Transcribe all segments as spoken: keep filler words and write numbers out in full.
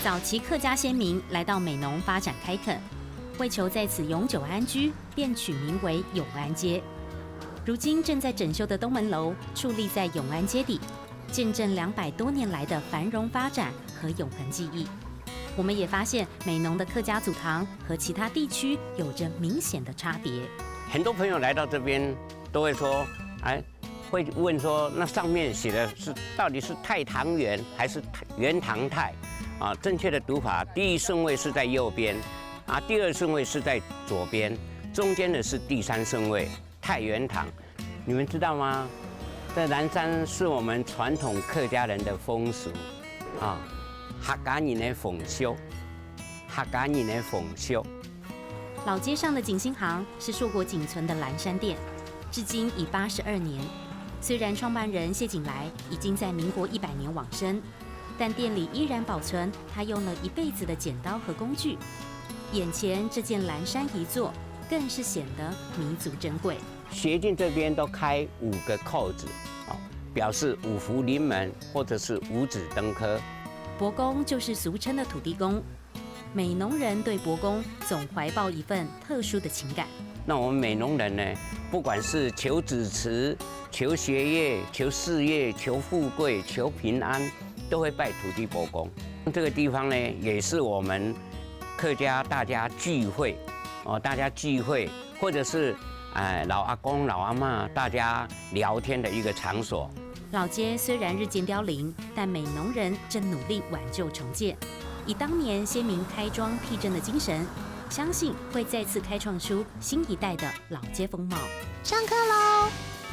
早期客家先民来到美濃發展開墾，為求在此永久安居，便取名為永安街。如今正在整修的東門樓矗立在永安街底，見證兩百多年來的繁榮發展和永恆記憶。我們也發現美濃的客家祖堂和其他地區有著明顯的差別。很多朋友來到這邊都會說，哎，會問說，那上面寫的是到底是泰堂元還是元堂泰？啊，正確的讀法，第一順位是在右邊，啊，第二順位是在左邊，中間的是第三順位，泰元堂。你們知道嗎？在藍山是我們傳統客家人的風俗，啊，客家人的風俗，客家人的風俗。老街上的景興行是碩果僅存的藍山店，至今已八十二年。雖然創辦人謝景來已經在民國一百年往生，但店裡依然保存他用了一輩子的剪刀和工具。眼前這件藍山遺作，更是顯得彌足珍貴。協進這邊都開五個扣子，哦，表示五福臨門或者是五子登科。伯公就是俗稱的土地公，美濃人對伯公總懷抱一份特殊的情感。那我們美濃人呢，不管是求子嗣、求學業、求事業、求富貴、求平安，都會拜土地伯公。這個地方呢，也是我們客家大家聚會，哦，大家聚會，或者是，哎，老阿公、老阿嬷大家聊天的一個場所。老街雖然日漸凋零，但美濃人正努力挽救重建。以當年先民開莊闢鎮的精神，相信會再次開創出新一代的老街風貌。上課囉！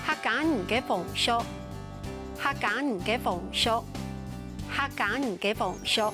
客家人个風俗，客家人个風俗，客家人个風俗。